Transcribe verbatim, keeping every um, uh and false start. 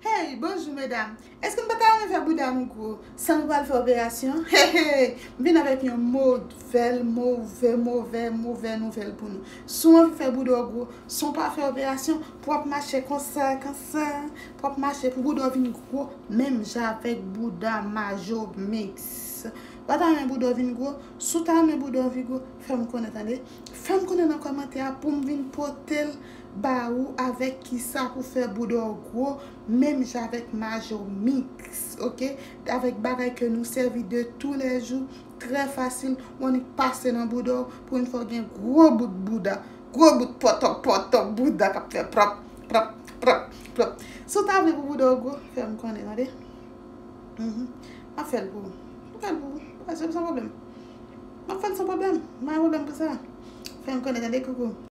Hey, bonjou medam. Èske nou pa ta renmen fè bouda nou gwo san nou pral fè operasyon? Hey, hey, m vin avèk yon movè, movè, movè, movè nouvèl pou nou. Si w anvi fè bouda w gwo san w pa fè operasyon, pou w ap mache konsa, konsa, pou w ap mache pou bouda w vin gwo, menm jan avèk bouda Majo Mix. W pa ta renmen bouda w vin gwo? Si w ta renmen bouda w vin gwo, fè m konnen tande. Fè m konnen nan kòmantè a pou m vin pote l ba ou avèk kisa pou fè bouda w gwo, menm jan avèk Majo Mix, oke? Avèk bagay ke nou sèvi de toulèjou, trè fasil, w annik pase nan bouda w pou yon fè w gen gwo bout bouda, gwo bout pòtòp pòtòp bouda k ap fè pròp, pròp, pròp, pròp. Si w ta vle pou bouda w gwo, fè m konnen, tande. Mhm. M ap fè l pou ou. M ap fè l pou ou. Pa gen pwoblèm. M ap fè l san pwoblèm. M pa gen pwoblèm pou sa. Fè m konnen, tande, koukou.